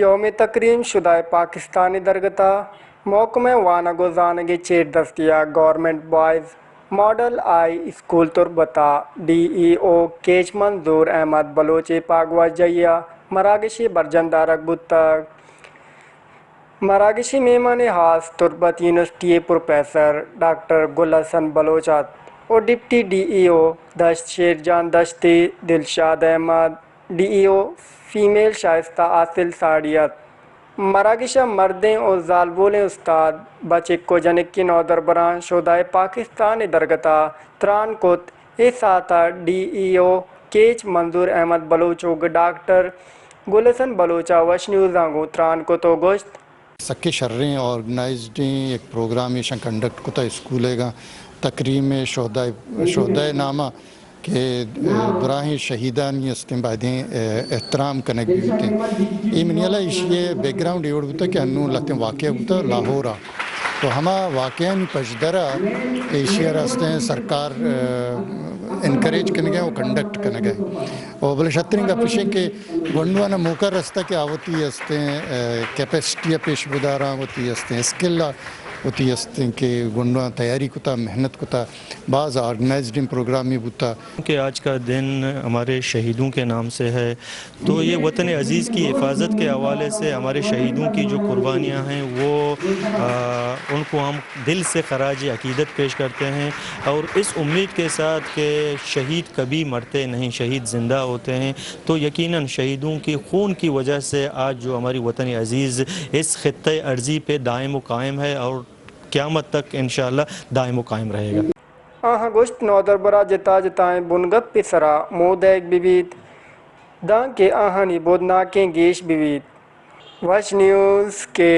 یوم تکریم شہدائے پاکستان ءِ درگت ءَ محکمہ وانگ ءُ زانگ ءِ چیردستی ءَ government boys model high school تربت ءِ ڈی ای او کیچ منظور احمد بلوچ ءِ پاگواجہی ءَ مراگشے برجم دارگ بوتگ۔ مراگشی مہمان ہاس تربت یونیورسٹی ءِ پروفیسر ڈاکٹر گل حسن بلوچ ات ءُ ڈپٹی ڈی ای او دشت شیر جان دشتی، دلشاد احمد، ڈی ای او فیمیل شائستہ حاصل ساڑی ات۔ مراگش ءَ مردیں ءُ زالبولیں استاد، بچک ءُ جنکیں نودربراں شہدائے پاکستان ءِ درگت ءَ تران کت۔ اے ساعت ءَ ڈی ای او کیچ منظور احمد بلوچ ءُ ڈاکٹر گل حسن بلوچ ءَ وش نیوزاں گوں تران کت ءُ گوشت۔ سکیں شریں آرگنائزڈیں یک پروگرامے ایشاں کنڈکٹ کتا اسکول ءَ گاں تکریم شہدائے، شہدائے نام ءَ کہ دراہیں شہیدانی استیں بایدیں احترام کنگ بیتیں۔ اے منی ہیالا ایشی ءِ بیک گراؤنڈ اے وڑ بوتا کہ انوں لہتیں واقعہ بوتا لاہور ءَ، تو ہما واقعہانی پژدر ءَ ایشی ءَ را استیں سرکار انکریج کنگ ءَ ءُ کنڈکٹ کنگ ءَ۔ ءُ بلے شتریں گپ ایش اِنت کہ گونڈواں ءَ موقع رستہ کہ آ وتی استیں، اے، کیپیسٹی ءَ پیش بداراں، وتی استیں اسکل ءَ، وتی استیں کہ گونڈواں تیاری کتا، محنت کتا، باز آرگنائزڈ پروگرام ہی بوتا۔ کہ آج کا دن ہمارے شہیدوں کے نام سے ہے، تو یہ وطن عزیز کی حفاظت کے حوالے سے ہمارے شہیدوں کی جو قربانیاں ہیں، وہ، آ، ان کو ہم دل سے خراج عقیدت پیش کرتے ہیں اور اس امید کے ساتھ کہ شہید کبھی مرتے نہیں، شہید زندہ ہوتے ہیں، تو یقیناً شہیدوں کی خون کی وجہ سے آج جو ہماری وطن عزیز اس خطۂ ارضی پہ دائم و قائم ہے اور قیامت تک انشاءاللہ دائم و قائم رہے گا۔ آہاں گوشت، نودربر ءَ جتا جتائیں بنگپ ءِ سرا موہ دئیگ بہ بیت، دانکہ آہانی بودناکیں گیش بہ بیت۔ وش نیوز کے